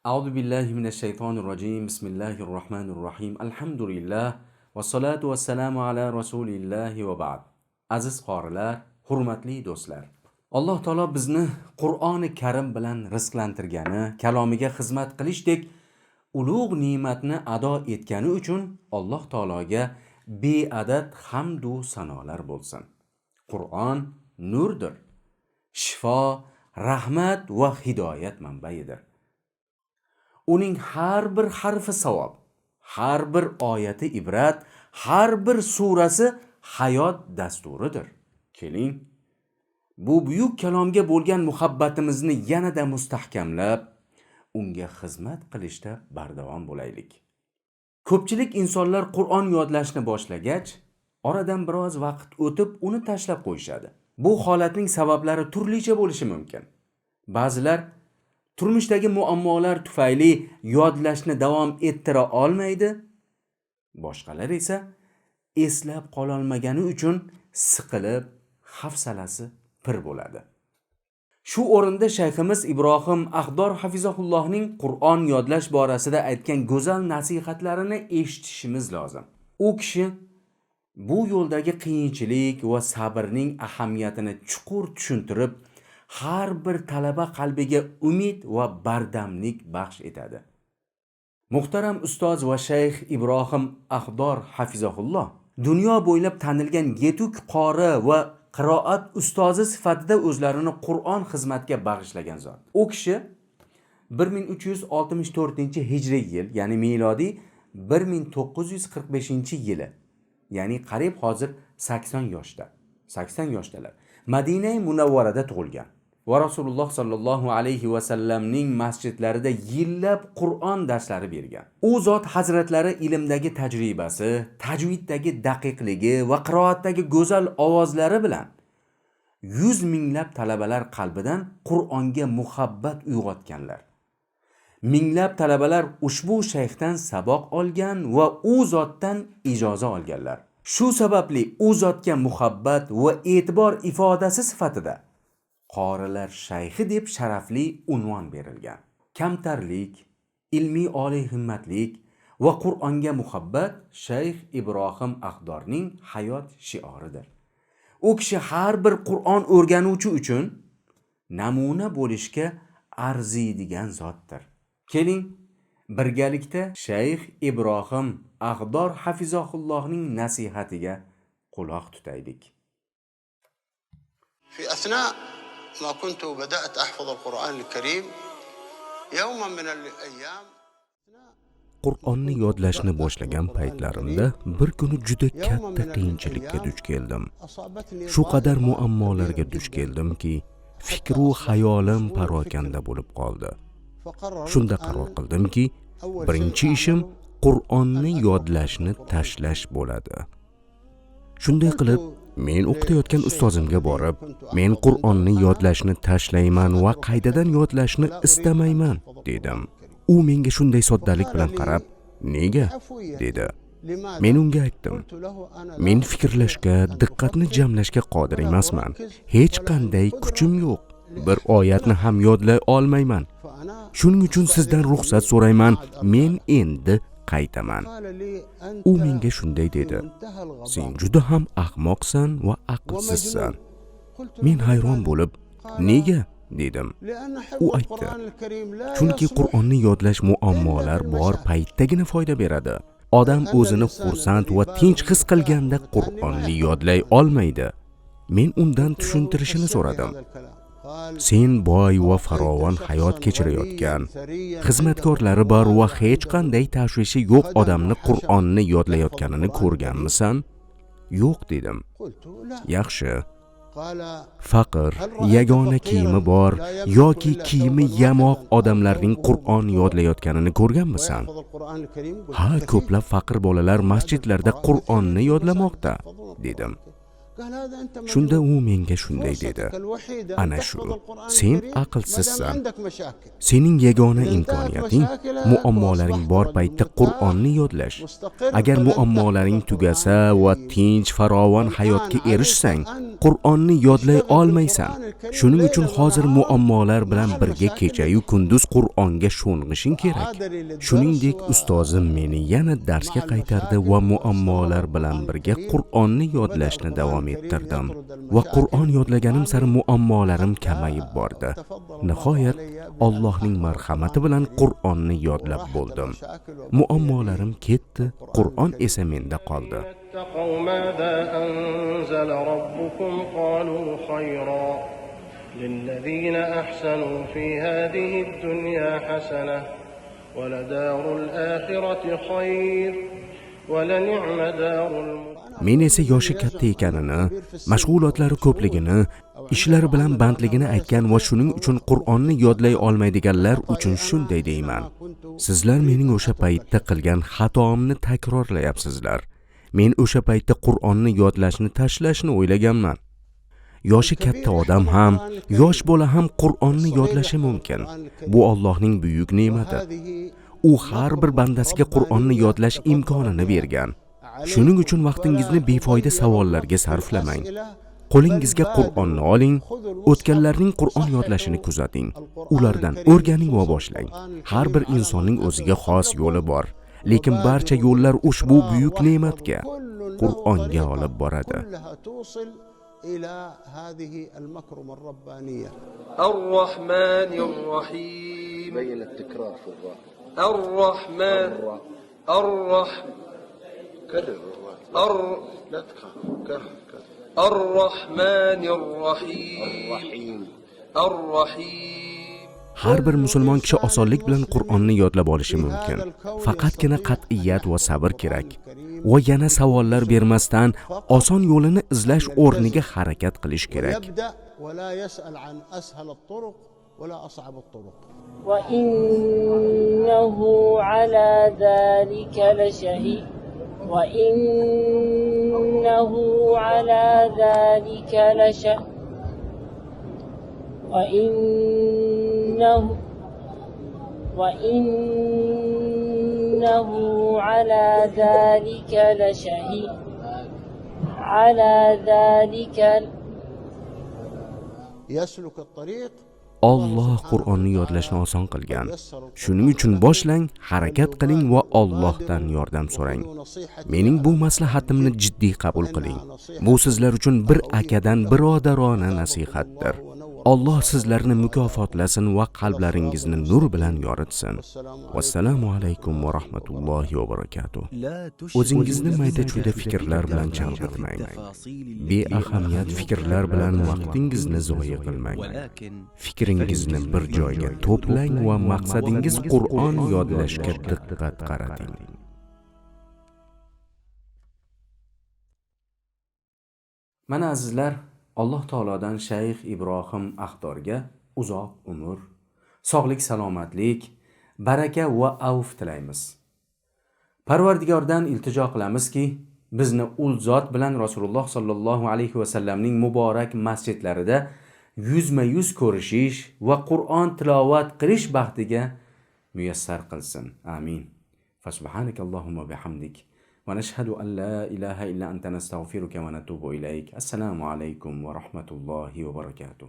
Auzu billahi minash shaytonir rojim. Bismillahir rohmanir rohim. Alhamdulillah vassalotu vassalamu ala rasulillahi va ba'd. Aziz qorilar, hurmatli do'stlar. Alloh taolo bizni Qur'oni Karim bilan rizqlantirgani, kalomiga xizmat qilishdek ulug' ne'matni ado etgani uchun Alloh taologa beadad hamd u sanolar bo'lsin. Qur'on nurdir. Shifo, rahmat va hidoyat manbaidir. Uning har bir harfi savob, har bir oyati ibrat, har bir surasi hayot dasturidir. Keling, bu buyuk kalomga bo'lgan muhabbatimizni yanada mustahkamlab, unga xizmat qilishda bardavom bo'laylik. Ko'pchilik insonlar Qur'on yodlashni boshlagach, oradan biroz vaqt o'tib uni tashlab qo'yishadi. Bu holatning sabablari turlicha bo'lishi mumkin. Ba'zilar turmushdagi muammolar tufayli yodlashni davom ettira olmaydi, boshqalar esa eslab qololmagani uchun siqilib, hafsalasi pir bo'ladi. Shu o'rinda shayximiz Ibrohim Ahdor hafizahullohning Qur'on yodlash borasida aytgan go'zal nasihatlarini eshitishimiz lozim. U kishi bu yo'ldagi qiyinchilik va sabrning ahamiyatini chuqur tushuntirib, har bir talaba qalbiga umid va bardamlik baxsh etadi. Muhtaram ustoz va shayx Ibrohim Ahdor hafizahulloh dunyo bo'ylab tanilgan yetuk qori va qiroat ustozi sifatida o'zlarini Qur'on xizmatiga bag'ishlagan zot. U kishi 1364-hijriy yil, ya'ni milodiy 1945-yili, ya'ni qariyb hozir 80 yoshda. 80 yoshdalar. Madina Munavvarada tug'ilgan va Rasululloh sallallohu alayhi va sallamning masjidlarida yillab Qur'on darslari bergan. U zot hazratlari ilmdagi tajribasi, tajviddagi daqiqligi va qiroatdagi go'zal ovozlari bilan yuz minglab talabalar qalbidan Qur'onga muhabbat uyg'otganlar. Minglab talabalar ushbu shayxdan saboq olgan va u zotdan ijoza olganlar. Shu sababli u zotga muhabbat va e'tibor ifodasi sifatida qorilar shayxi deb sharafli unvon berilgan. Kamtarlik, ilmiy oliy himmatlik va Qur'onga muhabbat shayx Ibrohim Ahdorning hayot shioridir. U kishi har bir Qur'on o'rganuvchi uchun namuna bo'lishga arziydigan zotdir. Keling, birgalikda shayx Ibrohim Ahdor hafizahullohning nasihatiga quloq tutaylik. في أثناء ما كنت بدأت أحفظ القرآن الكريم، يوما من الأيام Qur'onni yodlashni boshlagan paytlarimda bir kuni juda katta qiyinchilikka duch keldim. أصابتني Shu qadar muammolarga duch keldimki, fikru xayolim parokanda bo'lib qoldi. Shunda qaror qildimki, birinchi ishim Qur'onni yodlashni tashlash bo'ladi. Shunday qilib, men o'qitayotgan ustozimga borib, "Men Qur'onni yodlashni tashlayman va qaytadan yodlashni istamayman", dedim. U menga shunday soddalik bilan qarab, "Nega?" dedi. Men unga aytdim: "Men fikrlashga, diqqatni jamlashga qodir emasman. Hech qanday kuchim yo'q. Bir oyatni ham yodlay olmayman. Shuning uchun sizdan ruxsat so'rayman. Men endi qaytaman." U menga shunday dedi: "Sen juda ham ahmoqsan va aqlsizsan." Men hayron bo'lib, "Nega?" dedim. U aytdi: "Chunki Qur'onni yodlash muammolar bor paytdagina foyda beradi. Odam o'zini xursand va tinch his qilganda Qur'onni yodlay olmaydi." Men undan tushuntirishini so'radim. "Sen boy va farovon hayot kechirayotgan, xizmatkorlari bor va hech qanday tashvishi yo'q odamni Qur'onni yodlayotganini ko'rganmisan?" "Yo'q", dedim. "Yaxshi. Faqir, yagona kiyimi bor yoki kiyimi yamoq odamlarning Qur'on yodlayotganini ko'rganmisan?" "Ha, ko'plab faqir bolalar masjidlarda Qur'onni yodlamoqda", dedim. Shunda u menga shunday dedi: "Ana shu, sen aqlsizsan. Sening yagona imkoniyating Imkoniyating, muammolaring bor paytda Qur'onni yodlash. Agar muammolaring tugasa va tinch, farovon hayotga erishsang, Qur'onni yodlay olmaysan. Shuning uchun hozir muammolar bilan birga kecha-yu kunduz Qur'onga sho'ng'ishing kerak. Shuningdek, ustozim meni yana darsga qaytardi va muammolar bilan birga Qur'onni yodlashni davom ettirdim. Va Qur'on yodlaganim sari muammolarim kamayib bordi. Nihoyat Allohning marhamati bilan Qur'onni yodlab bo'ldim. Muammolarim ketdi, Qur'on esa menda qoldi. اتقوا ماذا أنزل ربكم قالوا خيرا للذين أحسنوا في هذه الدنيا حسنة ولدار الآخرة خير ولنعم دار المتقين. Men esa yoshi katta ekanini, mashg'ulotlari ko'pligini, ishlari bilan bandligini aytgan va shuning uchun Qur'onni yodlay olmaydiganlar uchun shunday deyman. Sizlar mening o'sha paytda qilgan xatomni takrorlayapsizlar. Men o'sha paytda Qur'onni yodlashni tashlashni o'ylaganman. Yoshi katta odam ham, yosh bola ham Qur'onni yodlashi mumkin. Bu Allohning buyuk ne'mati. U har bir bandasiga Qur'onni yodlash imkonini bergan. Shuning uchun vaqtingizni befoyda savollarga sarflamang. Qo'lingizga Qur'onni oling, o'tganlarning Qur'on yodlashini kuzating. Ulardan o'rganing va boshlang. Har bir insonning o'ziga xos yo'li bor, lekin barcha yo'llar ushbu buyuk ne'matga, Qur'onga olib boradi. إلى هذه المكرمة الربانية. الرحمن الرحيم. بين التكرار في الراء. الرحمن الرحمن كرر الراء. لا تخاف، كرر كرر. الرحمن الرحيم. الرحيم. الرحيم. Har bir musulmon kishi osonlik bilan Qur'onni yodlab olishi mumkin. Faqatgina qat'iyat va sabr kerak. Va yana savollar bermasdan oson yo'lini izlash o'rniga harakat qilish kerak. يبدأ ولا يسأل عن أسهل الطرق ولا أصعب الطرق. وإنه على ذلك لشهيد. وإنه على ذلك لشهيد. وإنه على ذلك لشهيد. على ذلك يسلك الطريق. Alloh Qur'onni yodlashni oson qilgan. Shuning uchun boshlang, harakat qiling va Allohdan yordam so'rang. Mening bu maslahatimni jiddiy qabul qiling. Bu sizlar uchun bir akadan birodarona nasihatdir. Alloh sizlarni mukofotlasin va qalblaringizni nur bilan yoritsin. Vassalomu alaykum va rahmatullohi va barakatuh. O'zingizni mayda-chuyda fikrlar bilan chalg'itmang. Beahamiyat fikrlar bilan vaqtingizni zoya qilmang. Fikringizni bir joyga to'plang va maqsadingiz Qur'on yodlashga diqqat qarating. Mana azizlar, Alloh taolodan Shayx Ibrohim Axtorga uzoq umr, sog'lik, salomatlik, baraka va avf tilaymiz. Parvardigordan iltijo qilamizki, bizni ul zot bilan Rasululloh sallallohu alayhi va sallamning muborak masjidlarida yuzma-yuz ko'rishish va Qur'on tilovat qilish baxtiga muyassar qilsin. Amin. Fa subhanakallohumma bihamdik va nashhadu an la ilaha illa anta nastag'firuka va natubu ilayk. Assalomu alaykum va rahmatullohi va barakatuh.